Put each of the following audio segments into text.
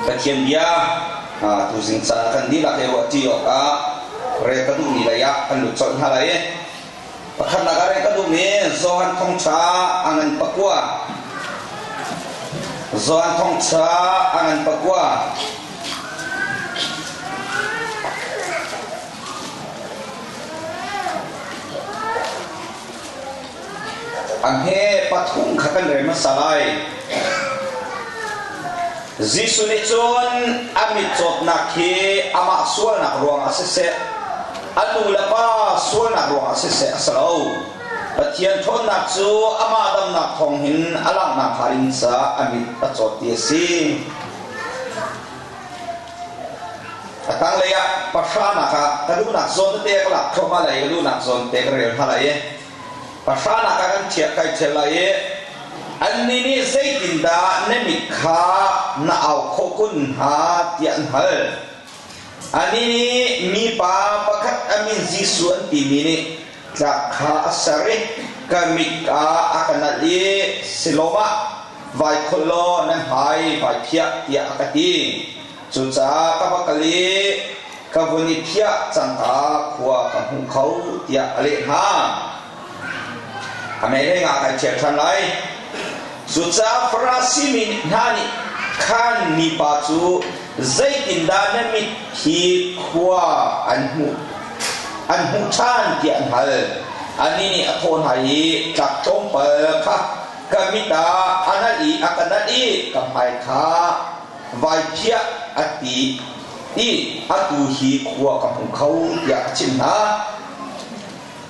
Pathian bia tuzing caan kan dihlak i ruahṭi awkah rel ka duhmi lei ah kan lut colh hna lai. Pakhatnak ah rel ka duhmi Johan Thawngṭha a ngan pakua. Johan Thawngṭha a ngan pakua. A hme pathum kha kan rel hmasa lai. Jesuh nih cun a mitcawtnak hi amah sualnak ruangah siseh, a nu le pa sualnak ruangah siseh a si lo. Pathian ṭhawnnak cu amah damnak thawng hin a langhnak hnga ding caah a mit a cawt ti a si. A tanglei ah pahranak ah ka duhnak zawn tete ka lak thluahmah lai i ka duhnak zawn te ka rel hna lai i pahranak ah kan thiah kai thial lai i annih nih zeitindah na mit kha na au khawh kun hnga tiah an hal. Anih nih mipa pakhat a min Jesuh an timi nih tlak kha a ser i ka mit ah a ka nalh i Siloam ah vai kholh law nan hmai vai phiah tiah a ka ti. Cucaah ka va kal i ka vun i phiah cangka khua ka hmu kho tiah a leh hna. A mei lengah kai ṭhial ṭhan lai. Cucaah Farasi mi hna nih khan mipa cu zeitindah na mit hi khua an hmuh an hmuh ṭhan tiah an hal. Anih nih a thawh hna i tlak tlawmpal kha ka mit ah a nalh i a ka nalh i ka hmai kha vai phiah a ti i atu hi khua ka hmu kho tiah a chimh hna.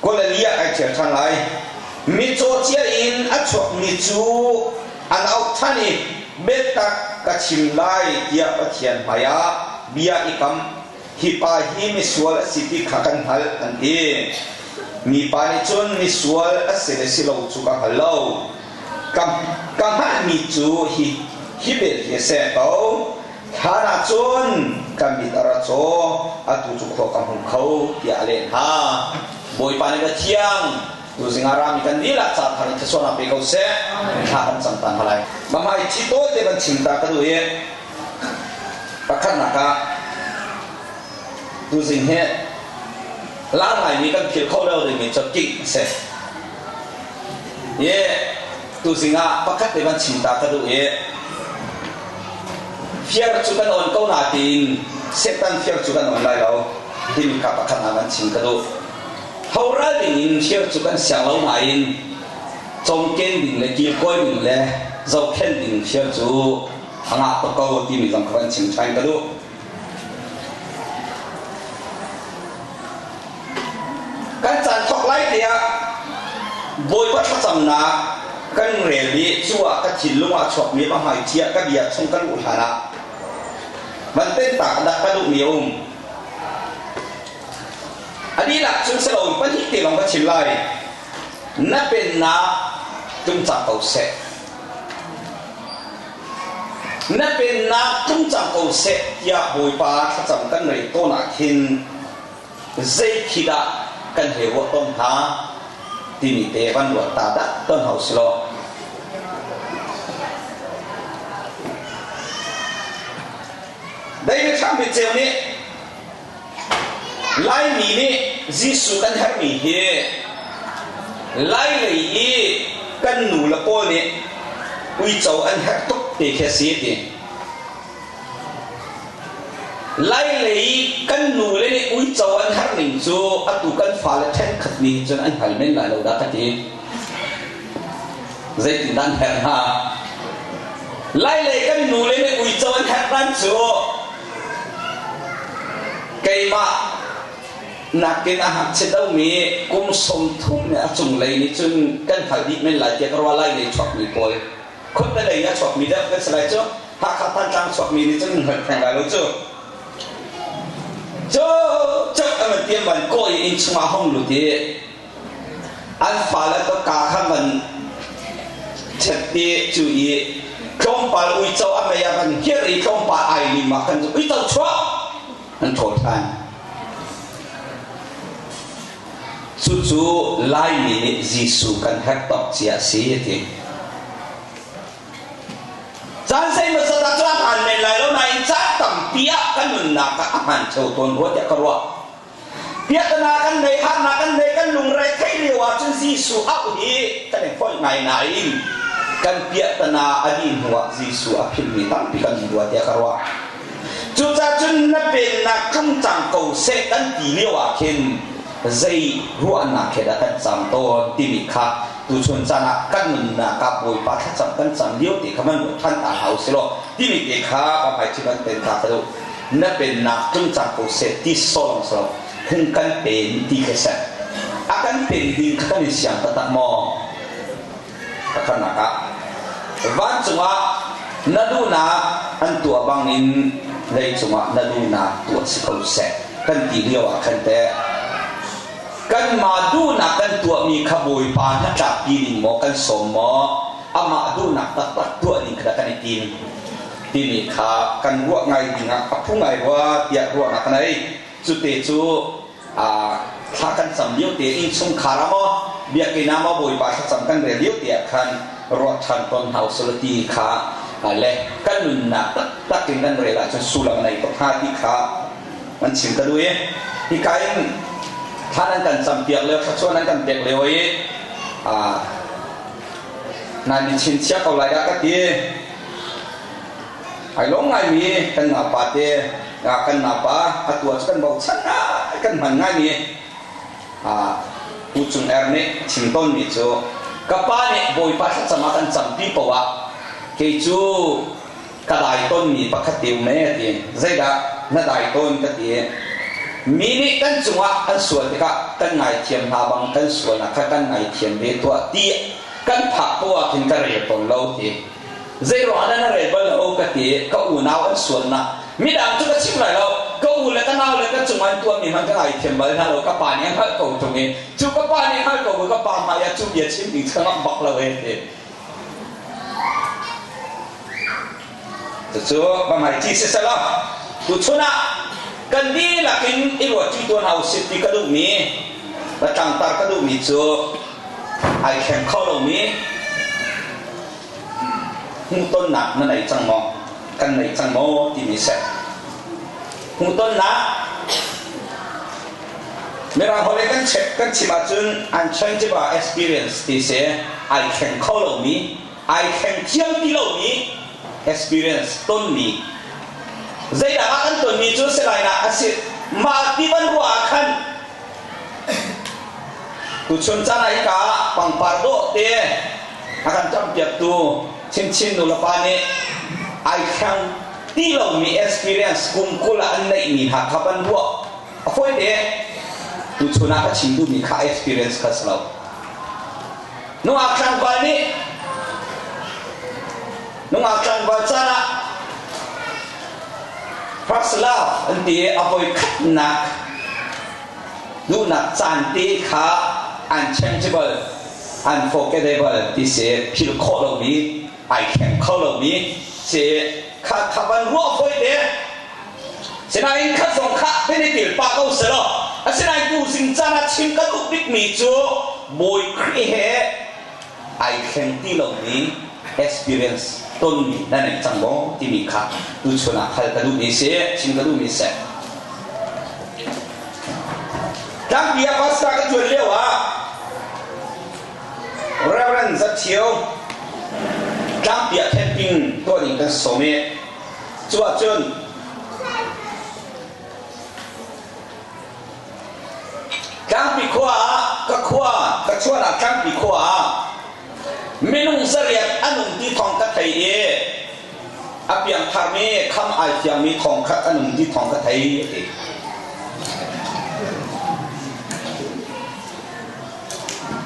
Galilee ah kai ṭhial ṭhan lai. Mitcaw cia in a chuakmi cu an auh ṭhan i biatak ka chim lai tiah Pathian hmaiah bia i kam. Hi pa hi misual a si ti kha kan hngalh an ti. Mipa nih cun misual a si le si lo cu ka hngal lo. Ka, ka hngalhmi cu hi, hi bel hi a si ko. Hlan ah cun ka mit a ra caw, atu cu khua ka hmu kho tiah a leh hna. Bawipa nih ka thiang, tuzing ah rami kan dihlak ca thar in thluachuahnak pe ko seh. Thla kan cam ta hna lai. Mahmai thi tawi te van chim ta ka duh i pakhatnak ah tuzing hi lar ngaimi kan philh kho lo dingmi cu king a si. I tuzing ah pakhat te van chim ta ka duh i fiar cu kan on ko na tiin Satan fiar cu kan on lai lo timi kha pakhat ah van chim ka duh. Horal ding in fiar cu kan siang lo nain congken ding le kilkawi ding le zohkhenh ding fiar cu a ngah tuk ko timi zong kha van chim ṭhan ka duh. Kan caan thawk lai te ah Bawipa thlacamnak kan rel i cu ah ka thinlung ah chuakmi va hmaichia ka bia chung ka luh hlan ah van tentak dah ka duhmi a um. A dihlak cun si loin pahnih te lawng ka chim lai. Na pennak tlung cang ko seh. Na pennak tlung cang ko seh tiah Bawipa thlacam kan rel tawn ah khin zei khi dah kan hei ruah tawn hnga timi te van ruat ta dah tawn hau si law. David Hram Ceu nih Laimi nih Jesuh kan herhmi hi Lai lei i kan nu le pawl nih uico an herh tuk ti khi a si ti. Lai lei kan nu le nih uico an herh ning cu atu kan fale ṭhenkhat nih cun an hngal men lai lo dah ka ti. Zeitindah an herh hnga? Lai lei kan nu le nih uico an herh dan cu Keimah nakin a ngakchia deuhmi kum 30 nih a cunglei nih cun kan hngalh dih men lai tiah ka ruah lai lei chuakmi pawl khuate lei a chuakmi deuh kan si lai cu Hakha Thantlang chuakmi nih cun hngal theng lai lo cu cu cuk an van tiam van kawh i inn chungah hong lut i an fale to ka kha van ṭhet i cu i tlawmpal uico a mei ah van hir i tlawmpal ai lim ah khan uico chuak an ṭhawl ṭhan. Cucu Laimi nih Jesuh kan herh tok cia a si a ti. Caan zeimawzat ah cu a hmaan men lai lo nain caan Tampi ah kan nunnak ah a hmaan theo tawn rua tiah ka ruah. Piahtana kan nei, harnak kan nei, kan lungre theih lio ahcun Jesuh auh hi kan i foih ngai nain kan piahtana a dih hnuah Jesuh a philhmi tampi kan um rua tiah ka ruah. Cucaah cun na pennak tlung cang ko seh kan ti lio ah khin zei ruahnak he dah kan cam tawn timi kha tuchun caan ah kan nunnak ah Bawipa thlacam kan cam lio te kha man ruat ṭhan ta hau si law timi te kha ka hmai ban pen ta ka duh. Na pennak tlung cang ko seh ti sawlong sawlong hung kan pen ti kha seh. A kan pen ding kha kan i siang taktak maw? Pakhatnak ah vancung ah na duhnak an tuah bangin leicung ah na duhnak tuah si ko seh kan ti lio ah khan teh kanmah duhnak kan tuahmi kha Bawipa hnatlakpi ning maw kan sawm maw amah duhnak taktak tuah ning kha kan i tim timi kha kan ruah ngai dingah a phu ngai rua tiah ruahnak ka nei. Cute cu thla kan cam lio te innchungkhar ah maw biakinn ah maw Bawipa thlacam kan rel lio te ah khan ruat ṭhan tawn hna usih ti kha le kan nunnak taktak in kan rel ahcun sullam nei tuk hnga ti kha an chim ka duh i hika in thla nan kan campiak lio thluachuah nan kan pek lio i nan i chinchiah ko lai dah ka ti. Ai lawm ngaimi kan naupa te kan naupa a tua cu kan bochan ngai kan hman ngaimi Pu Cung Er nih chim tawnmi cu ka pa nih Bawipa thlacam ah kan campi paoh ah kei cu ka dai tawnmi pakhat te um ee ti. Zeidah na dai tawn ka ti. Mi nih kan cungah an sual tikah kan ngaithiam hna bang kan sualnak kha kan ngaithiam ve tuah ti kan phak paoh ah khin ka rel tawn lo ti. Zeiruang ah dah na rel bal lo ka ti. Ka unau an sualnak midang cu ka chim lai lo. Ka u le ka nau le ka cung an tuahmi hmanh ka ngaithiam bal hna lo. Ka pa nih a hngalh ko ṭung i cu ka pa nih a hngalh ko bu ka pa hmai ah cu bia chim ding cu ka ngamh bak lo ee ti. Cucu bamhmaiṭi siselaw tuchun ah kan dihlak in i ruahṭi tuan hau sih ti ka duhmi va tlangtar ka duhmi cu ai thleng kho lomi hmuhtonnak na nei cang maw? Kan nei cang maw timi seh. Hmuhtonnak Mirang holh kan check kan chim ahcun unchangeable experience ti si ai thleng kho lomi ai thleng thiam ti lomi experience tonmi zeidah ah kan tonmi cu si lai nak a si mah ti van ruah ah khan tuchun caan ah hika pangpar dawh te a kan campiaktu chinchin nulepa nih ai thleng ti lomi experience kum 20 ah an neihmi hna kha van ruah a fawi te. Tuchun ah ka chim duhmi kha experience kha si lo. Nungak tlangval nih nungak tlangval caan ah first love an ti i a voi khatnak duhnak caan te kha unchangeable, unforgettable ti si, philh khawh lomi, ai thleng kho lomi si kha kha van ruah fawi te. Sinain khat zong kha then i til pah ko selaw, asinain tuzing caan ah chim ka duh bikmi cu Bawi Khrih he ai thleng ti lomi experience tonmi na nei cang maw timi kha tuchun ah hal ka duhmi si, chim ka duhmi si. Tlangpi ah pastor ka ṭuan lio ah Reverend Zathio tlangpi ah camping tuah ding kan sawm i cu ahcun Tlangpi khua ah ka khua ka chuahnak Tlangpi khua ah minung 800 an um ti thawng ka thei i a piangtharmi kham ai fiangmi thong khat an um ti thawng ka thei a ti.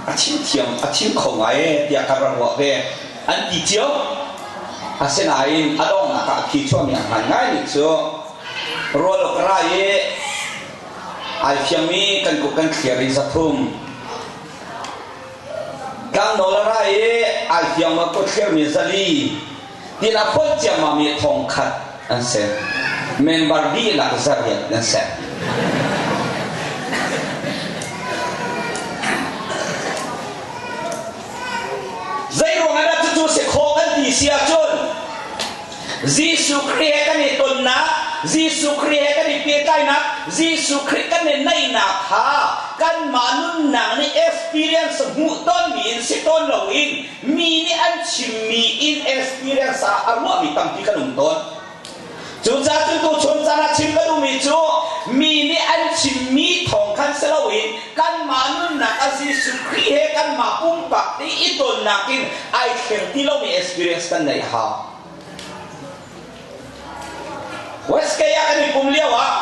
A chim thiam a chim kho ngai tiah ka rak ruah ve. An ti cio. Asinain a donghnak ah a phi chuahmi a hmaan ngaimi cu rawl ka ra i ai fiangmi kan kut kan thlir i 300 tlangnawl a ra i ai fiang ma kut thlirmi 400 tin a fonh ciammam i 1000 an si. Member dihlak 800 an si. Zeiruang ah dah cucu si khawh kan ti si ahcun Jesuh Khrih he kan i tonnak Jesuh Khrih he kan i pehtlainak, Jesuh Khrih kan i naihnak kha kanmah nunnak nih experience hmuhtonmi in si tawn loin mi nih an chimmi in experience ah a ruahmi tampi kan um tawn. Cucaah cun tuchun caan ah chim ka duhmi cu mi nih an chimmi thawng khan si loin kanmah nunnak a Jesuh Khrih he kanmah pumpak nih i tonnak in ai thleng ti lomi experience kan neih a hau. Westgate ah kan i pum lio ah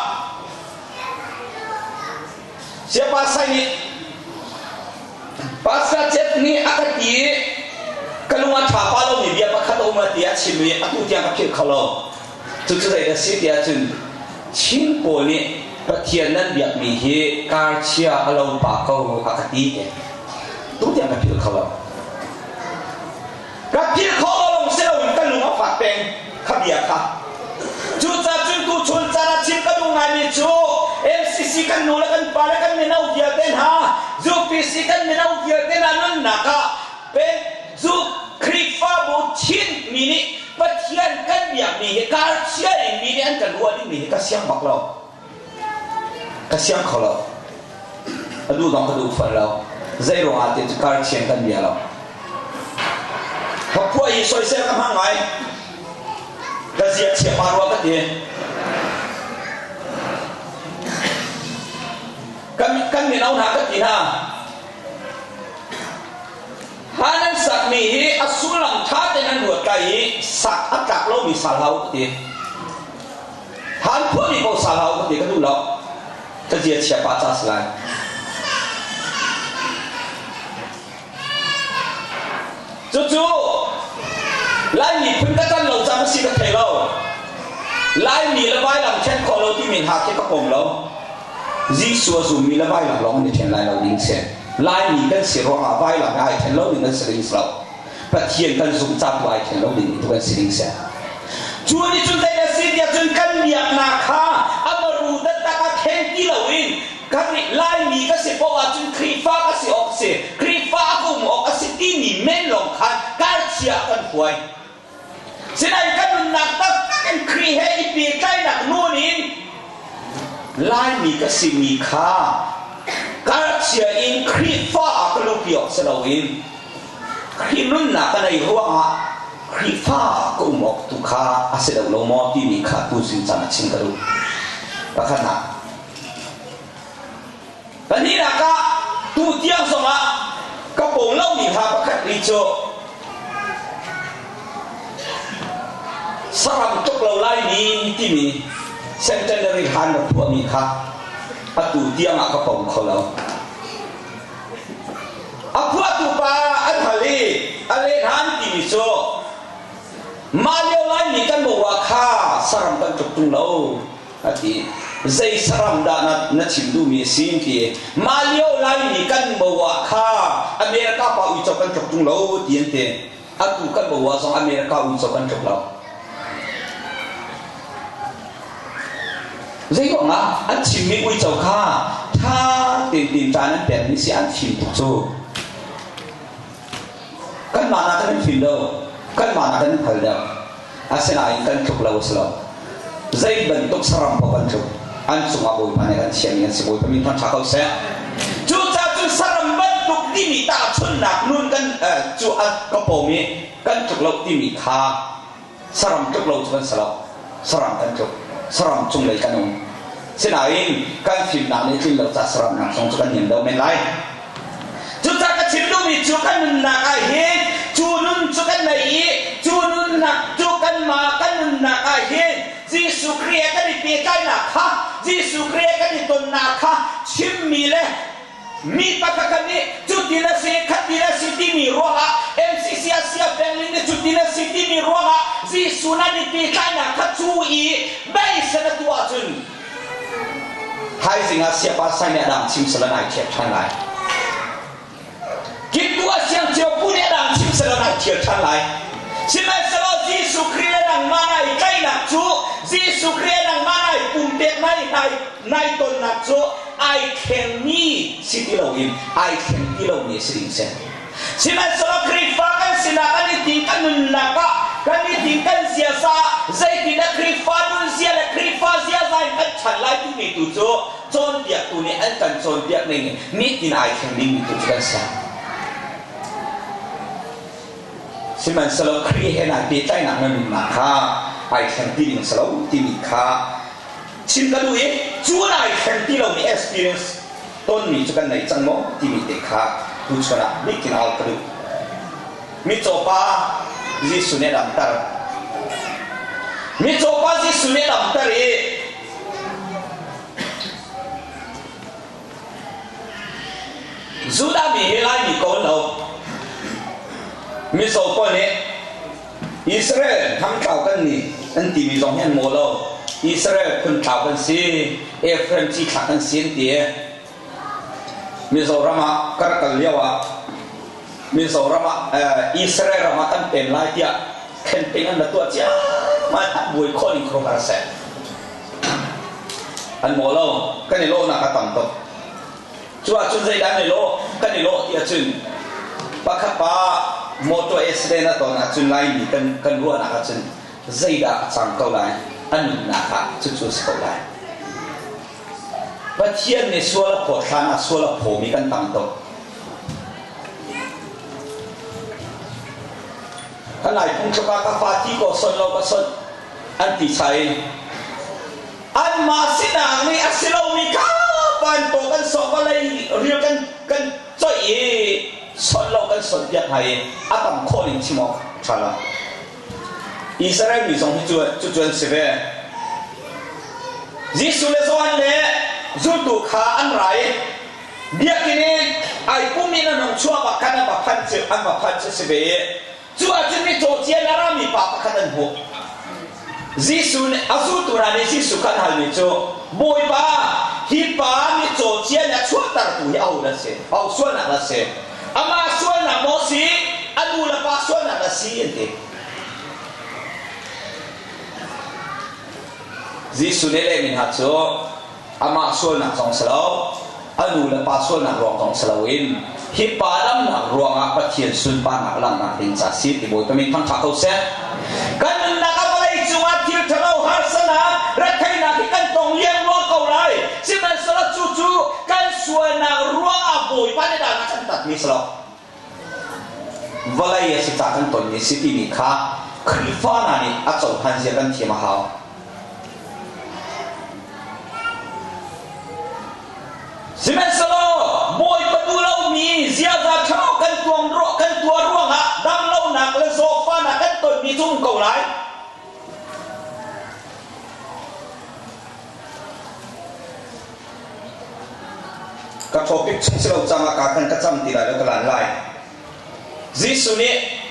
Siapa Sai nih Pastor Jeff nih a ka ti i ka lung a ṭha pa lomi bia pakhat a um a ti a chim i atu tiang ka philh kho lo. Cucu zei dah si tiah cun Chin pawl nih Pathian nan biakmi hi karchia a lo pa ko a ka ti te. Tu tiang ka philh kho lo. Ka philh khawh lo lawng si loin ka lung a fak peng kha bia kha. Cucaah cun tuchun caan ah chim ka duh ngaimi cu MCC kan nu le kan pa le kan mino vialte hna UPC kan mino vialte hna nunnak ah peng zu Khrihfabu Chin mi nih Pathian kan biakmi hi karchia in mi nih an kan ruah dingmi hi ka siang bak lo. Ka siang kho lo. A duh zong ka duh fawn lo. Zei ruangah ti cu karchian kan bia lo. Ka khua i soisel ka hmang ngai. Ka zia chia pa rua ka ti. Kan kan mino hna ka ti hna. Ha nan sakmi hi a sullam ṭha tein an ruat lai i sak a tlak lomi sal hau ka ti. Han phuahmi ko sal hau ka ti ka duh lo. Ka zia chia pa ca si lai. Cucu Laimi phun ka tan lo cang si ka thei lo. Laimi le vailam then khawh lo timi hna khi ka pom lo. Jesuh a zummi le vailam lawng an i then lai lo ding si. Laimi kan si ruangah vailam he ai then lo ding kan si ding si lo. Pathian kan zumh ca tu ai then lo ding tu kan si ding si. Cu nih cun zei a si tiah cun kan biaknak kha a maru taktak a then ti loin kan Laimi ka si paoh ahcun Khrihfa ka si awk si, Khrihfa ka um awk a si timi men lawng khan karchia kan huai. Sinain kan nunnak taktak in Khrih he i pehtlaihnak nun in Laimi ka simi kha karchia in Khrihfa ah ka luhpi awk si loin Khrih nunnak ka nei ruangah Khrihfa ka um awk tu kha a si deuh lo maw timi kha tuzing caan ah chim ka duh. Pakhatnak. Pahnihnak ah tu tiang zongah ka pom lomi hla pakhat ri cu saram tuk lo laimi timi centenary hlan rak phuahmi kha atu tiang ah ka pom kho lo. A phuahtu pa an hal i a leh hlan timi cu mah lio Laimi kan boruak kha saram kan tluk tung lo a ti. Zei saram dah na, na chim duhmi a si ti. Mah lio Laimi kan boruak kha America pa uico kan tluk tung lo ti an ti. Atu kan boruak zong America uico kan tluk lo. Zeiruangah an chimmi uico kha ṭha tein tinṭan an pekmi si an fim tuk cu. Kanmah nakin an fim lo, kanmah nakin an hngal deuh. Asinain kan tluk lo a si lo. Zei bantuk saram paoh kan tluk. An cungah Bawipa nih kan chiahmi an si. Bawipa min thangṭha ko seh. Cucaah cun saram bantuk timi tahchunhnak nun kan cu a ka pawm i kan tluk lo timi kha Saram tluk lo cu kan si lo. Saram kan tluk. Saram cunglei kan um. Sinain kan fimnak nih tlin lo ca saram nak zong cu kan niam deuh men lai. Cucaah ka chim duhmi cu kan nunnak ah hin cu nun cu kan nei i cu nunnak cu kanmah kan nunnak ah hin Jesuh Khrih he kan i pehtlainak kha Jesuh Khrih he kan i tonnak kha chimmi le Mi pakhat nih cutin a si, khatin a si timi ruangah MCC a sia peng nih cutin a si timi ruangah Jesuh nan i pehtlainak kha cu i beisan a tuah ahcun thaizing ah siapa sai nih a dang chim sala nai thiat ṭhan lai. Kiptu a siang cio pu nih a dang chim sala nai thial ṭhan lai. Sihmanhsehlaw Jesuh Khrih le nangmah nai tlaihnak cu Jesuh Khrih le nangmah nai pumpek nai nai nai tonnak cu ai thlengmi si ti loin ai thleng ti lomi a si ding si. Sihmanhsehlaw Khrihfa kan sinak an i ti kan nunnak ah kan i ti kan ziaza ah zeitindah Khrihfa nunzia le Khrihfa tu cu cawnpiaktu nih an kan cawnpiak ning nitin ai thleng dingmi tu cu kan si. Sihmanhsehlaw Khrih he naa pehtlaihnak na nunnak kha ai thleng ti ding si lo timi kha chim ka duh i cu ai thleng ti lomi experience tonmi cu kan nei cang maw timi te kha tuchun ah nitin al ka duh. Mitcaw pa Jesuh nih a damter. Mitcaw pa Jesuh nih a damter i Judah mi he Laimi ko an lo. Mizo pawl nih Israel hnamtlau kan ni an timi zong hi an maw lo. Israel phun tlau kan si, Ephraim cithlak kan si an ti. Mizoram ah ka rak kal lio ah Mizoram ah Israel ram ah kan pem lai tiah campaign an ra tuah ciammam an buai khawh ning khuaruahhar a si. An maw lo, kan i lawhnak a tam tuk. Cu ahcun zeidah an i lawh? Kan i lawh ti ahcun pakhat pa motor accident a ton ahcun Laimi kan kan ruahnak ahcun zeidah a cang ko lai? A nunnak ah cucu a si ko lai. Pathian nih sual a phawt hlan ah sual a phawmi kan tam tuk. Kan lai phungtluk ah ka fa ti ko son lo ka son an ti chai. Anmah sinak nih a si lomi kha van paw kan sawh vawlei rial kan kan coih i son lo kan son piak hna i a tam khawh ning chim awk ṭha lo. Israel mi zong hi cu cucu an si ve. Jesuh le Johan le zultu kha an ra i biakinn i ai pum in an hung chuak ah khan an va phanh cu an va phanh cu si ve i cu ahcun mitcaw cia in a rami pa pakhat an hmuh. Jesuh nih a zultu hna nih Jesuh kha an halmi cu Bawipa, hi pa mitcaw cia in a chuahtertu hi aho dah si? Aho sualnak dah si? Amah sualnak maw si? A nu le pa sualnak dah si? An ti. Jesuh nih lehmi hna cu amah sualnak zong si lo, a nu le pa sualnak ruang zong si loin hi pa damnak ruangah Pathian sunparnak langhnak ding ca si ti Bawipa min thangṭha ko seh. Kan nunnak ah vawlei cungah thil ṭhalo harsanak retheihnak hi kan tong liangluang ko lai. Sihmanhsehlaw cucu kan sualnak ruangah Bawipa nih dan a kan tatmi si lo. Vawlei a si ca kan tonmi si timi kha Khrihfa hna nih a cohlan zia kan thiam a hau. Sihmanhsehlaw Bawipa duh lomi ziaza ṭhalo kan tuang kan tuah ruangah damlonak le zawtfahnak kan tonmi cu um ko lai. Ka topic chung si lo cang ah ka khan ka cam ti lai lo ka lan lai. Jesuh nih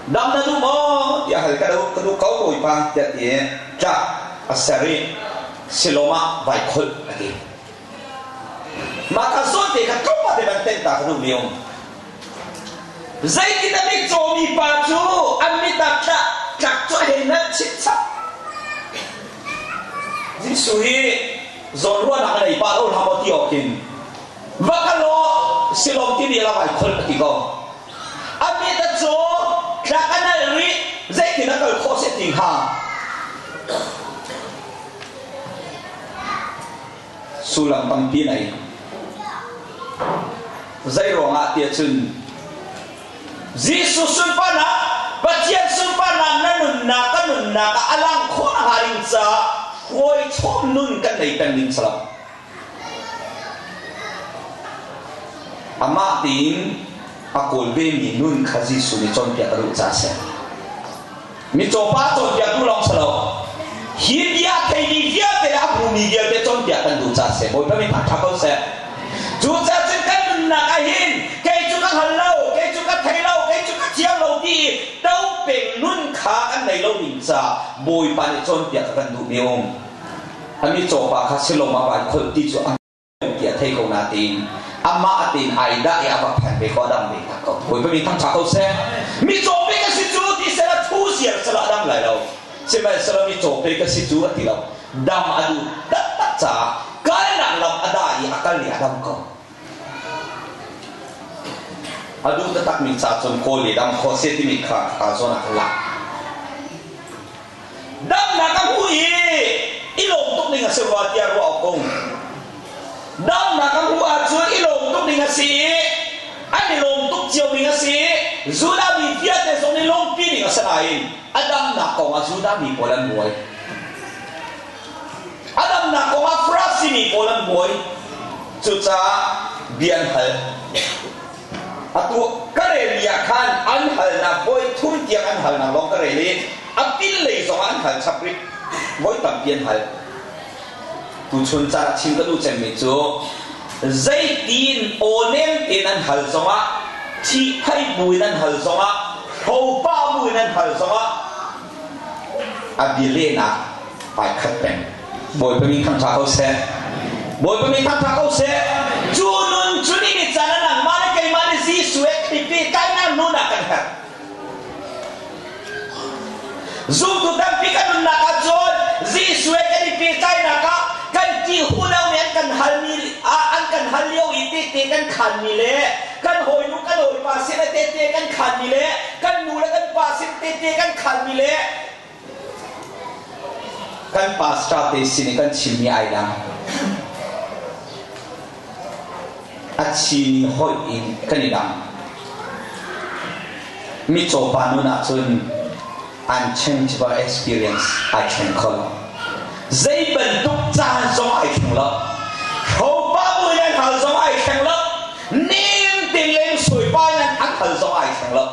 dam na duh maw tiah hal ka duh ka duh ko Bawipa tiah ti i tlak a ser i Siloam ah vai kholh a ti. Mah ka zawn te kha tlawmpal te van tenh ta ka duh mi um. Zeitin a mitcawmi pa cu an mit ah tlak tlak cu a hei nalh chitchap. Jesuh hi zawnruahnak a nei pah lo hlah maw ti awk in va kal law Siloam tili la vai kholh a ti ko. A mit a caw, tlak a nal rih, zeitin a kal khawh seh ti hnga? Sullam tampi nei. Zei ruangah tiah cun Jesuh sunparnak, Pathian sunparnak na nunnak ka nunnak ah a lang khawh hnga ding caah hawichawm nun kan nei peng ding si lo. Amah tein a kawl vemi nun kha Jesuh nih cawnpiak a duh caah a si. Mitcaw pa cawnpiaktu lawng si lo. Hi bia theimi vialte le a hmumi vialte cawnpiak kan duh caah si. Bawipa min thangṭha ko seh. Cucaah cun kan nunnak ah hin kei cu ka hngal lo, kei cu ka thei lo, kei cu ka thiam lo ti i to peng nun kha kan nei lo ding caah Bawipa nih cawnpiak a kan duhmi a um. A mitcaw pa kha Siloam ah vai kholh ti cu a ti a thei ko nain amah tein ai dah i a va phan ve ko a dam ve tak ko Bawipa mi thangṭha ko seh mi cawpe ka si cu ti sela thu siar sela a dam lai lo sihmanhsehlaw mi cawpe ka si cu a ti lo dam a duh taktak caah kalnak lam a dah i a kal i a dam ko a duh taktak mi ca cun kawl i dam khawh se timi kha ka zawn ah ka lak Damnak a hmuh i i lawm tuk ding a si rua tiah ruah Damnak a hmuh ahcun i lawm tuk ding a si i an i lawm tuk cio ding a si i Judah mi vialte zong nih lawmpi ding a si nain a damnak kong ah Judah mi pawl an buai. A damnak kong ah Farasi mi pawl an buai. Cucaah bia an hal. Atu ka relmi ah khan an halnak voi thum tiang an halnak lawng ka rel i a pin lei zong ah an hal chap rih. Voi tampi an hal. Tuchun caan ah chim ka duh cemmi cu zeitin aw nem tein an hal zongah thihphaih bu in an hal zongah hropa bu in an hal zongah a bia lehnak ai khat peng. Bawipa min thangṭha ko seh. Bawipa min thangṭha ko seh. Cu nun cu ni ni caan ah nangmah le keimah nih Jesuh he kan i pehtlaihnak nun ah kan herh. Zumtu tampi kan nunnak ahcun Jesuh he kan i pehtlaihnak ah kan ti hunau nih an kan halmi an kan hal lio i tehte kan khanmi le kan hawinu kan hawipa sin ah tehte kan khanmi le kan nu le kan pa sin tehte kan khanmi le kan pastor te sin i kan chimmi ai dang. A chimi hoih in kan i dang. Mitcaw pa nun ahcun unchangeable experience ai thleng kho lo. Zei bantuk caan zong ai thleng lo. Hropa bu in an hal zong ai thleng lo. Nem tein leng sawipa in an hal zong ai thleng lo.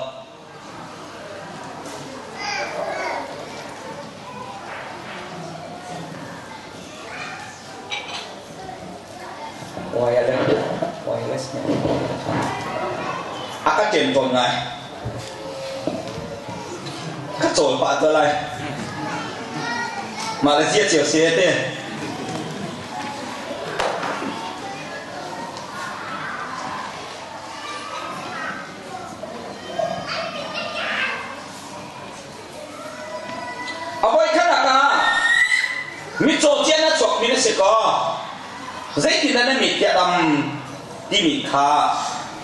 Wireless a ka ṭem tawn ngai. Ka cawl pah te lai. Mah le cia cio si te. A voikhatnak ah mitcaw cian a chuakmi na si kaw zeitindah na mit hi a dam timi kha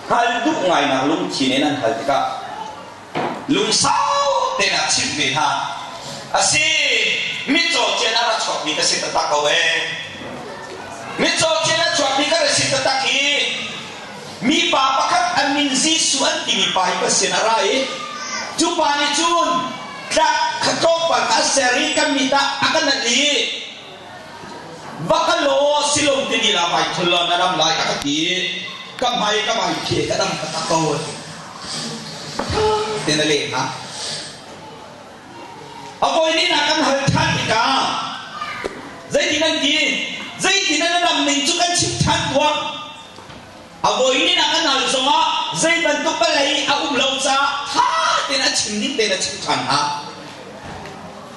hngal duh ngainak lungthin in an hal tikah lungsau tein a chimh ve hna. A si, mitcaw cian a ra chuakmi ka si taktak ko ee. Mitcaw cian a chuakmi ka ra si taktak hi Mipa pakhat an min Jesuh an timi pa hi Pathian a ra i cu pa nih cun tlak kha tlawmpal kha a ser i kan mit ah a kan nalh i va kal law Silom timi la vai thul law na ram lai a ka ti i ka hmai ka vai phe ka dam taktak ko a ti. Tin a leh hna. A voinin ah kan hal ṭhan tikah zeitin an ti? Zeitin an ram ning cu kan chim ṭhan tuah. A voinin ah kan hal zongah zei bantuk palei a um lo caah ṭha tein a chim ning tein a chim ṭhan hna.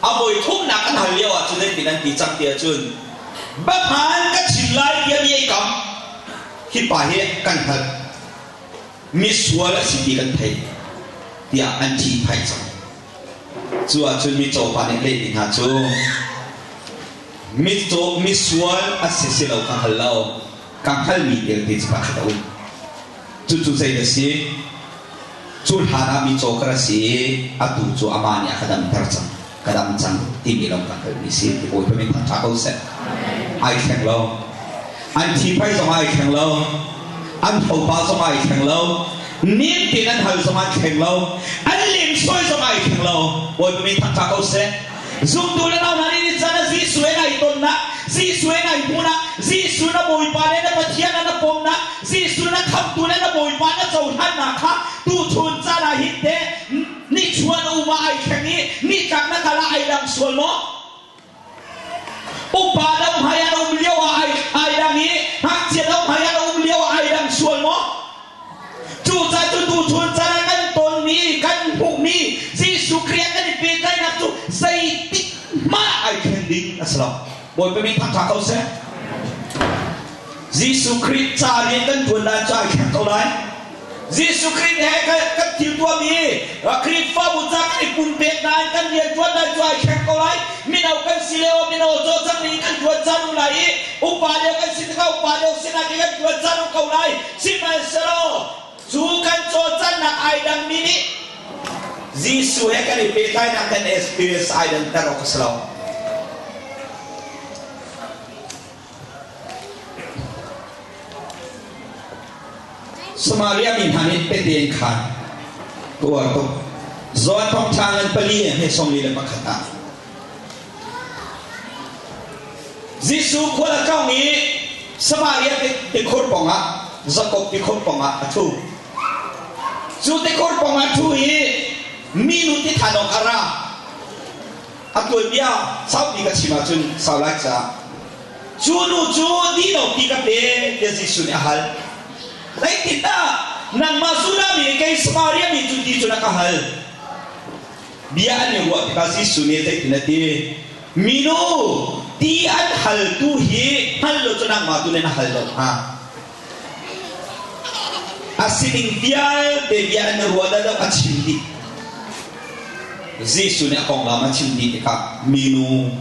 A voi thumnak kan hal lio ah cun zeitin an ti cang ti ahcun biahmaan ka chim lai tiah mi ei kam. Hi pa hi kan hngalh. Misual a si ti kan theih tiah an ṭhihphaih cang. Cu ahcun mitcaw pa nih lehmi hna cu mitcaw misual a si si lo ka hngal lo. Ka hngalmi belte cu pakhat a um. Cucu zei a si? Cu hlan ah mitcaw ka ra si i atu cu amah nih a ka damter cang. Ka dam cang timi lawng ka hngalhmi si. Bawipa min thangṭha ko seh. Ai thleng lo. An ṭhihphaih zong ai thleng lo. An thopa zong ai thleng lo. Nitin an hal zong ai thleng lo. An lemsawi zong ai thleng lo. Bawipa min thangṭha ko seh. Zumtu le nau hna nih ni caan ah Jesuh he nai tonnak, Jesuh he nai hmuhnak, Jesuh na Bawipa le na Pathian ah na pomnak, Jesuh na khamhtu le na Bawipa na cohlannak kha tuchun caan ah hin teh nichuah na um ah ai thleng i nitlak na kal ah ai dang sual maw? Upa dang hmai ah na um lio ah ai, ai dang i ngakchia dang hmai ah na um lio ah ai dang sual maw? Cucaah cu tuchun caan ah kan tonmi, kan hmuhmi Jesuh Khrih ah kan i pehtlaihnak cu zeitik hmanh ah ai thlen ding a si lo. Bawipa min thangṭha ko seh. Jesuh Khrih ca rian kan ṭuan dan cu ai thleng ko lai. Jesuh Khrih he kan thil tuahmi Khrihfabu ca kan i pumpek nain kan rian ṭuan dan cu ai thleng ko lai. Mino kan si lio mino cawlcang ning kan ṭuan caan um lai i upa lio kan si tikah upa lio sinak in kan ṭuan caan um ko lai. Sihmanhsehlaw cu kan cawlcannak ai dangmi nih Jesuh he kan i pehtlainak kan experience ai danter awk a si lo. Samaria mi hna nih tehte an khaan. Ka uar tuk. Zawn thawngṭha ngan pali he 41 ah. Jesuh khual a tlawng i Samaria tikhur pawngah Jakob tikhur pawngah a ṭhu. Cu tikhur pawngah ṭhu i minu ti than awk a ra. A tuanbia saupi ka chim ahcun sau lai caah cu nu cu dino ti ka pe tiah Jesuh nih a hal. Zeitindah nangmah Judah mi nih kei Samaria mi cu ti cu na ka hal? Bia an i ruah tikah Jesuh nih zeitin a ti? Minu, ti an haltu hi hngal lo cu nangmah tu nih na hal lo hnga. A sining vialte bia an i ruah dah lo a chim dih. Jesuh nih a konglam a chim dih tikah minu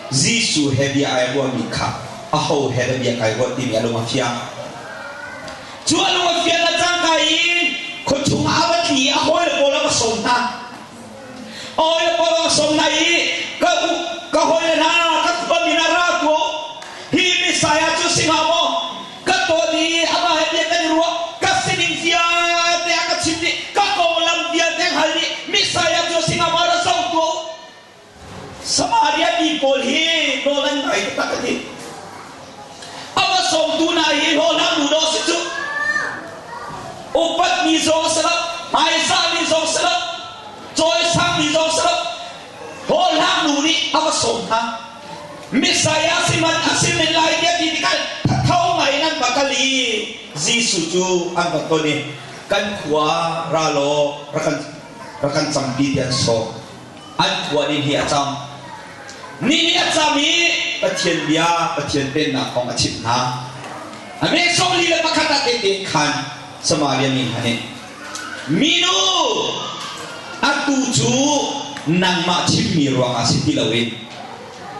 Jesuh he bia ai ruahmi kha aho he dah bia kai ruah timi a lung a fiang. Cu a lung a fian le cangka in khuachung ah a va tli i a hawile pawl a va sawm hna. A hawile pawl a va sawm hna i ka ka hawile hna ka khuami hna ra tuah hi Messiah cu si hnga maw? Ka tawn i amah he bia kan i ruah ka sining vialte a ka chim dih ka konglam vialte hngal dih Messiah cu si hnga maw ra zoh tuah u. Samaria mi pawl hi nawl an ngai taktak a ti. A va sawmtu hna hi hlawhhlang nu dawh si cu. Upatmi zong si lo, hmaizahmi zong si lo, cawisangmi zong si lo. Hlawhhlang nu nih a va sawm hna. Messiah si man a si men lai tiah ti tikah tho ngai in an va kal i Jesuh cu an va ton i kan khua ra law rak kan campi tiah an sawm. An khua ni hi a cam. Ni nih a cam i Pathian bia, Pathian pennak kong a chimh hna. A me 41 ah tehte khan Samaria mi hna nih minu atu cu nangmah chimmi ruangah si ti loin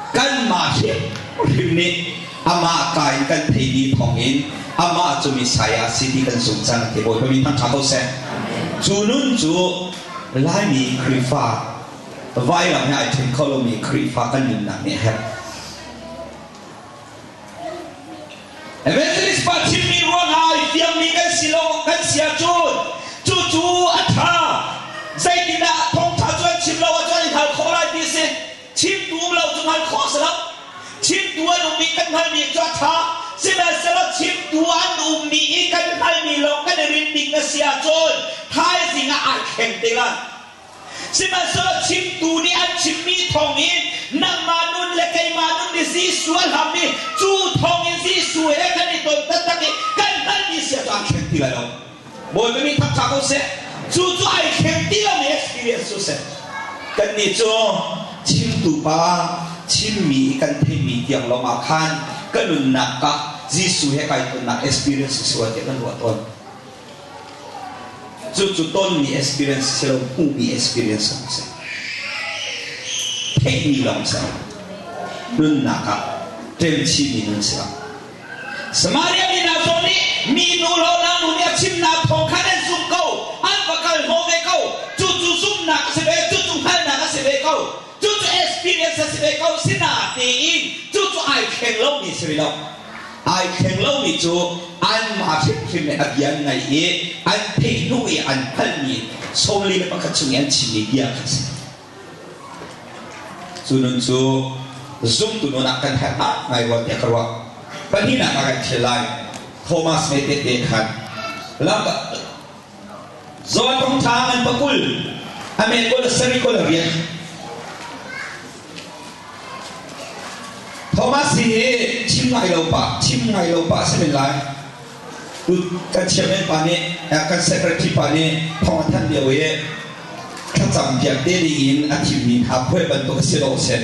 kanmah hrimhrim nih amah ka in kan theimi thawngin amah cu Messiah si ti kan zumh cang ti Bawipa min thangṭha ko seh. Cu nun cu Laimi Khrihfa vailam he ai ṭhen kho lomi Khrihfa kan nunnak nih a herh. Evangelist pa chimmi ruangah ai fiangmi kan si lo kan si ahcun cucu a ṭha. Zeitindah thawngṭha cu an chim lo ahcun an i hngal khawh lai ti a si. Chimtu um lo cu hngal khawh si lo. Chimtu an um i kan hngalmi cu a ṭha. Sihmanhsehlaw chimtu an ummi i kan hngalmi lawng kan i rinh ding a si ahcun thaizing ah ai thleng te lai. Sihmanhsehlaw chimtu nih an chimmi thawngin nangmah nun le keimah nun nih Jesuh a hlam i cu thawngin Jesuh he kan i ton taktak i kan hngalhmi si ahcun aa thleng ti lai lo. Bawipa nih thangṭha ko seh. Cu cu ai thleng ti lomi experience cu seh. Kannih cu chimtu pa chimmi i kan theihmi tiang lawng ah khan ka nunnak ah Jesuh he kai tonnak experience si rua tiah kan ruah tawn. Cucu tonmi experience si lo hmuhmi experience lawng si. Theihmi lawng si. Nunnak ah ṭemchihmi nun si lo. Samaria mi hna zong nih minu hlawhhlang nu nih a chimnak thawng khan an zumh ko, an va kal hnawh ve ko. Cucu zumhnak a si ve, cucu hngalhnak a si ve ko, cucu experience a si ve ko. Sinain cucu ai thleng lomi a si rih lo. Ai thleng lomi cu anmah hrimhrim nih a bia an ngaih i an theih hnu i an hngalhmi 41 chung i an chimmi bia kha a si. Cu nun cu zumtu nun ah kan herh ngai rua tiah ka ruah. Pahnihnak ah kan thil lai. Thomas he tehte khan lam Zawn thongtha ngan pakul amen kul sari kul rian Thomas hi chim ngai lo pa chim ngai lo pa si men lai kan chairman pa nih kan secretary pa nih thawng a thanh lio i thlacam piak te ding in a thimmi hna khuai bantuk a si lo si.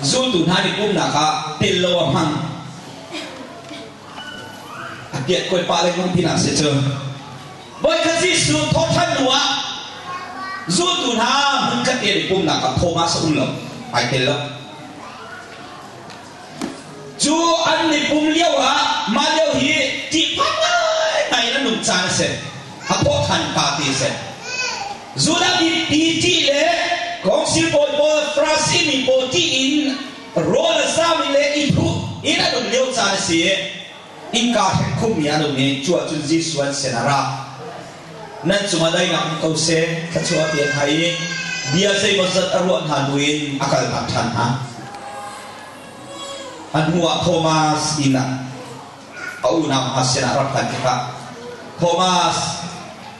Zultu hna nih pumnak ah tel lo a hmang. A piat kuai pa lengmang tinak si cu. Voikhat Jesuh thawhṭhan hnu ah zultu hna hmunkhat te nih pumnak ah Thomas a um lo, ai tel lo. Cu an i pum lio ah mah lio hi ṭihphan ngaingai in an um caan a si. A thawhṭhan ka ti a si. Judah mipi ṭih le Council bawi pawl, Farasi mi pawl ṭih in rawl a zami le i thuh in an um lio caan a si i innka. Innka hreng khummi an um i cu ahcun Jesuh an sin a ra. Nan cungah daihnak um ko seh, thluachuah a pek hna i bia zeimawzat a ruah hna hnu in a kaltak ṭhan hna. A hnuah Thomas inn ah a unau hna sinah rak phan tikah Thomas,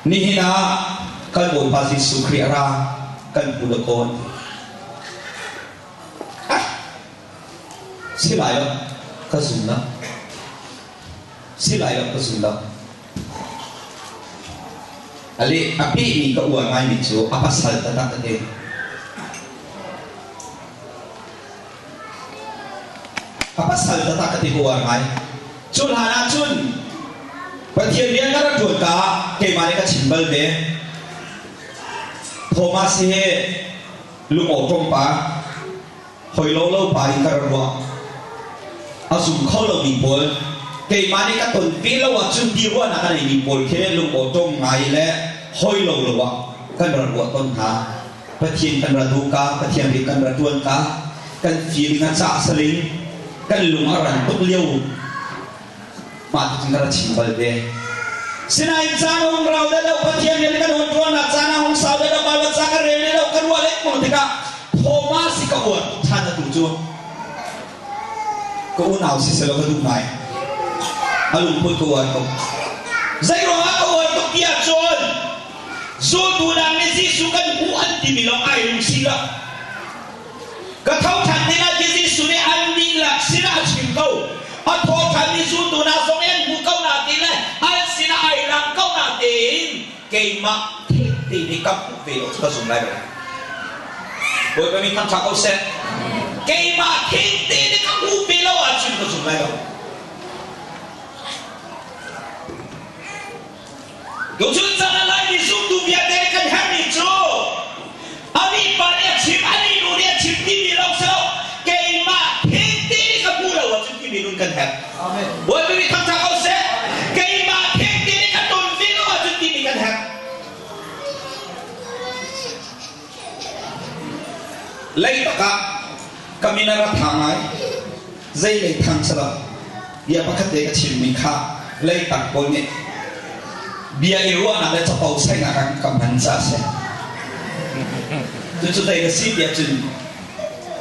nihin ah kan Bawipa Jesuh Khrih a ra, kan hmu dakaw an ti. Ah, si lai lo, ka zum lo. Si lai lo, ka zum lo. A leh a pehmi ka uar ngaimi cu a pasal taktak a ti. A pasal taktak ka ti ka uar ngai. Cu hlan ah cun Pathian rian ka rak ṭuan ka keimah nih ka chim bal ve. Thomas hi lungawṭawm pa, hoi lo lo pa in ka rak ruah. A zum kho lomi pawl, keimah nih ka ton ve lo ahcun ti ruahnak a neimi pawl khi lungawṭawm ngai le hoi lo lo ah kan rak ruah tawn hna. Pathian kan ra duh ka, Pathian rian kan ra ṭuan ka, kan feeling a cah saling, kan lung a ran tuk lio mah ti cun ka ra chim bal ve. Sinain caan a hung rau deuh, Pathian rian kan hun ṭuannak caan a hung sau deuh, Baibal ca ka rel deuh, ka ruah lengmang tikah Thomas hi ka uar tuk ṭhan atu cu. Ka unau siselaw ka duh ngai. A lungput ka uar tuk. Zeiruangah ka uar tuk ti ahcun Zultu dang nih Jesuh kan hmuh an timi lawng ai lungsi lo. Ka tho ṭhan te lai ti Jesuh nih an dihlak sinah a chim ko. A tho ṭhanmi zultu hna zong nih an hmuh ko na ti le an sinah ai lang ko na tiin keimah thek te nih ka hmuh ve lo cu ka zum lai lo. Bawipa min thangṭha ko seh. Keimah thek te nih ka hmuh ve lo ahcun ka zum lai lo. Tuchun caan ah Laimi zumtu vialte nih kan herhmi cu anih pa nih a chim, anih nu nih a chim timi lawng si lo, keimah thengte nih ka hmu lo ahcun timi nun kan herh. Bawipa nih thangṭhat ko seh. Keimah thengte nih ka ton ve lo ahcun timi kan herh. Leitak ah ka min a ra tha ngai. Zei lei thang salo. Bia pakhat te ka chimmi kha leitak pawl nih bia i ruahnak le capo sainak ah ka hman ca a si. Cucu zei ka si tiah cun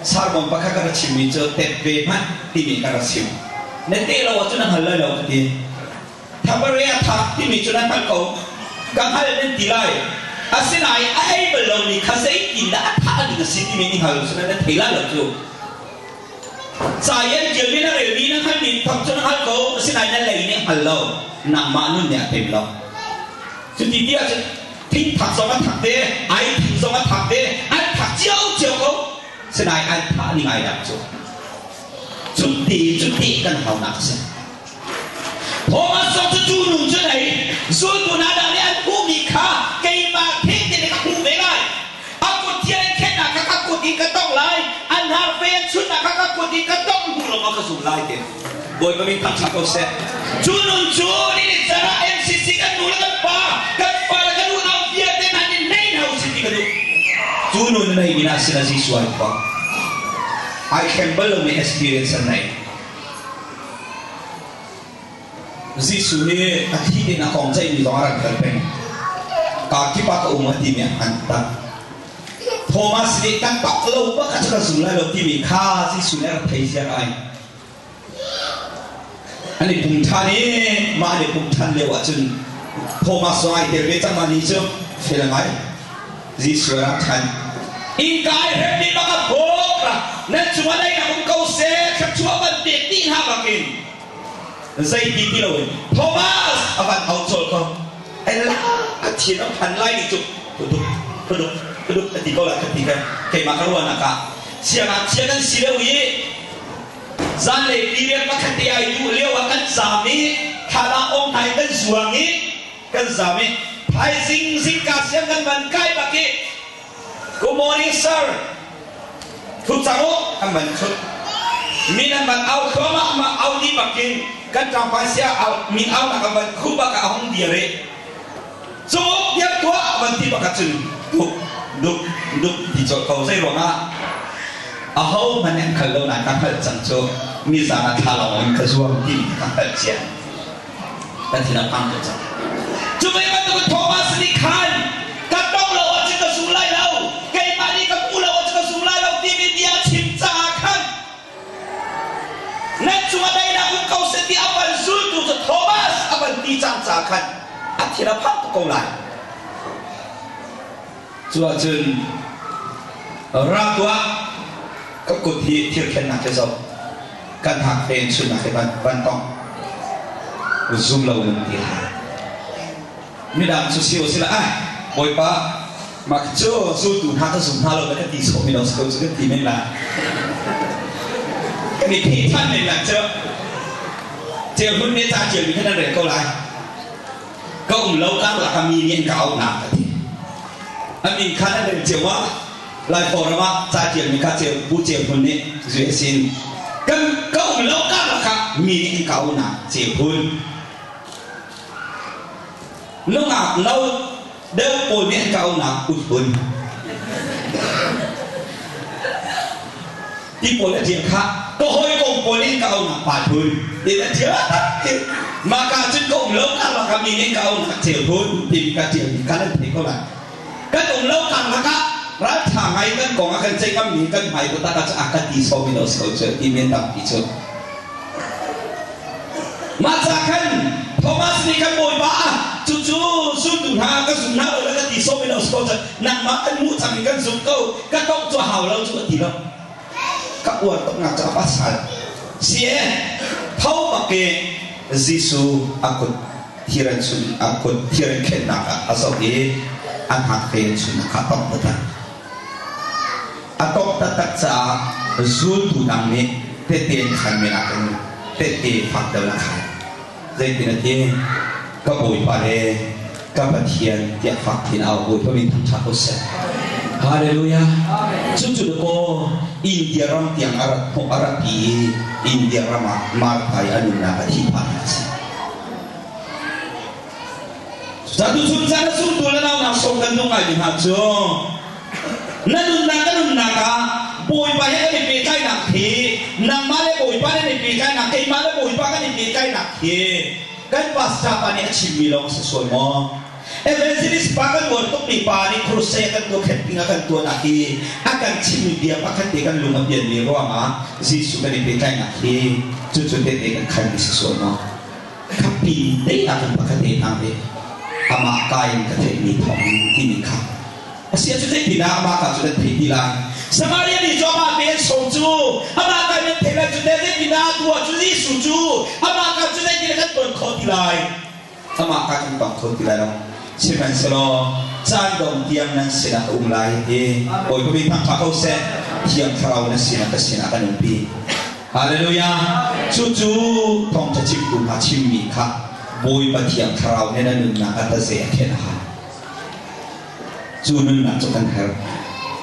sermon pakhat ka ra chimmi cu tet ve hmanh timi ka ra chim. Na teh lo ahcun na hngal lai lo ka ti. Thapare a thak timi cu na hngalh ko. Ka hngal nan ti lai. Asinain a ei bal lomi kha zeitindah a thah ding a si timi ni hngal cu na thei lai lo cu. Ca i an ṭialmi na relmi na hngalhmi thawng cu na hngal ko, asinain na lei nih a hngal lo. Nangmah nun nih a tem lo. Cuti ti ahcun thingthak zong a thak ve, ai thing zong a thak ve, an thak ciocio ko. Sinain an thah ning ai dang cu. Cuti cuti kan haunak a si. Thomas zong cu cu nun cu nei zultu hna dah nih an hmuhmi kha keimah thing te nih ka hmuh ve lai. A kut thian in khennak kha ka kut in ka tongh lai. An hnarfe an chunnak kha ka kut in ka tongh hnu lawngah ka zum lai ti. Bawipa min thangṭhat ko seh. Cu nun cu nihin caan ah MCC kan nu le kan pa, kan fa le kan unau vialte hna nih nei hna usih ti ka duh. Cu nun na neimi hna sinah Jesuh ai phuang. Ai thleng bal lomi experience an nei. Jesuh nih a thih ding a kong ceihmi zong a rak hngalh peng. Kaa kip ah ka um a timi a hman tak. Thomas nih kan pak lo bak ah cu ka zum lai lo timi kha Jesuh nih a rak thei ziar ai. An i pum ṭhan i mah an i pum ṭhan lio ahcun Thomas zong ai tel ve cang mah ni cu fel ngai. Jesuh a rak ṭhan. Innka i hremmi bak a bawk ra nan cungah daihnak um ko seh thluachuah van pek dih hna bakin zei ti ti loin Thomas a van au colh ko. Ella ka thin a phan lai ni cu kuduk kuduk kuduk a ti ko lai ka ti ka keimah ka ruahnak ah siangngakchia kan si lio i zanlei period pakhat te ai duh lio ah kan zaam i thla ong hna in kan zuang i kan zam i thaizing zingka siang kan van kai bak i good morning sir thut cang u kan van thut min an van au thluahmah mah au dih bakin kan ṭangpai sia au min au nak an van khuh bak ah a hung dir i cunguk diam tuah van ti bak ahcun duk duk duk ti colh ko zei ruangah aho hmanh nih an khal lo nain ka hngalh cang cu nizan ah thla lawng in ka zuam timi ka hngalh cia. Kan thin a phang tuk cang. Cu ve bantuk Thomas nih khan ka tong lo ahcun ka zum lai lo, keimah nih ka hmu lo ahcun ka zum lai lo timi bia a chim caah khan nan cungah daihnak um ko seh ti a van zultu cu Thomas a van ti cang caah khan a thin a phang tuk ko lai. Cu ahcun ra tuah ka kut hi thirkhennak hi zoh kan hak tein chunnak hi van van tong zum lo in ti hlah. Midang cu si sila ah Bawipa mah cu zultu hna ka zum hna lo na ka ti sawh mi lo si ko cu kan ti men la. Kan i pheh than men la cu. Ceu hun ne ca tial mi khan nan rel ko lai. Ka um lo karlak ah mi nih an ka auhnak a ti. A min kha nan rel cio ah Lai Forum ah ca ṭialmi kha ceu Pu Ceu Hmun nih zui a sin. Kan ka um lo karlak ah mi nih an ka auhnak Ceu Hmun. Nungak no deuh pawl nih an ka auhnak Ut Hun. Ti pawl a ṭial kha ka hawikom pawl nih ka auhnak pa thun ti a ṭial mah ka cun ka um lo karlak ah mi nih ka auhnak cheu thun timi ka ṭial mi kha nan thei ko lai. Kan um lo karlak ah ralṭha ngai kan kong ah kan ceih ngammi kan hmai taktak ah a ka ti sawmi lo si ko cu ti men tampi cu. Mah ca khan Thomas nih kan Bawipa ah cucu zultu hna ka zum hna lo le ka ti sawmi lo si ko cu nangmah kan hmuh cang i kan zumh ko ka tongh cu a hau lo cu a ti lo. Ka uar tuk nak cu a pasal si e tho bak i Jesuh a kut thiran chun a kut thiran khennak ah a zoh i a hnak te chun kha tongh taktak. A tongh taktak caah zultu dang nih tehte an khan men ah khan tehte fak deuh in a khan. Zeitin a ti? Ka Bawipa le ka Pathian tiah fak thin au Bawipa min thangṭhat ko seh. Hallelujah. Cucu dakaw India ram tiang a rat hnawh a rat i India ram ah Martha i a nunnak a thih phah a si. Tuchun caan a zumtu le naunak sawm kan duh ngaimi hna cu na nunnak ka nunnak ah Bawipa he kan i pehtlaihnak hi nangmah le Bawipa nan i pehtlaihnak keimah le Bawipa kan i pehtlaihnak hi kan pastor pa nih a chimmi lawng a si sual maw? Evangelist pa kan uar tukmi pa nih crusade kan tuah camping a kan tuahnak hi a kan chimmi bia pakhat te kan lung a pianmi ruangah Jesuh kan i pehtlaihnak hi cucu tehte kan khanmi si sual maw? Khapi teinak in pakhat te hna nih amah ka in ka theihmi thawng timi kha a si cu zeitinah amah ka cu nan theih ti lai. Samaria mi cu amah te an sawm cu amah ka in nan theih lai cu te zeitinah tu ah cu Jesuh cu amah ka cu zeitinah kan ton khawh ti lai. Amah ka kan tong kho ti lai lo. Sihmanhsehlaw caan dong tiang nan sinah ka um lai ti Bawipa mi thangṭha ko seh. Thiang Thlarau na sinah ka sinah kan umpi. Hallelujah! Cucu thawngṭha chimtu hna chimmi kha Bawipa Thiang Thlarau nih na nunnak ah taze a khenh a hau. Cu nunnak cu kan herh.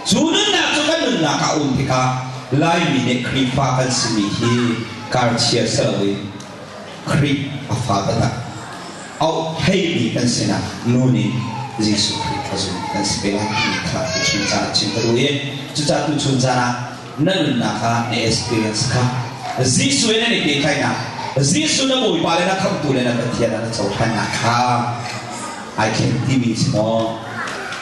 Cu nunnak cu kan nunnak ah a um tikah Laimi nih Khrihfa kan simi hi karchia si loin Khrih a fa taktak auh theimi kan sinah nu nih Jesuh Khrih a zum kan si ve lai timi kha tuchun caan ah chim ka duh i cucaah tuchun caan ah na nunnak ah na experience kha Jesuh in an i pehtlaihnak Jesuh na Bawipa le na Khamhtu le na Pathian ah na cohlannak kha ai thleng timi si maw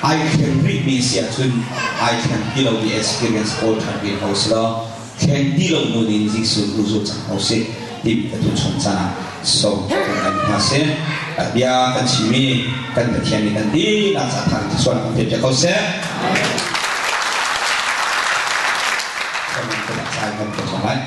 ai thleng rihmi si ahcun ai thleng ti lomi experience kawl ṭhan ve ko si law thleng ti lo nun in Jesuh hnu zul cang ko sih timi ka tuchun caan ah so kan kan hna seh a bia kan chimmi kan Pathian nih kan dihlak ca thang sual kan pe ko seh. Kan kan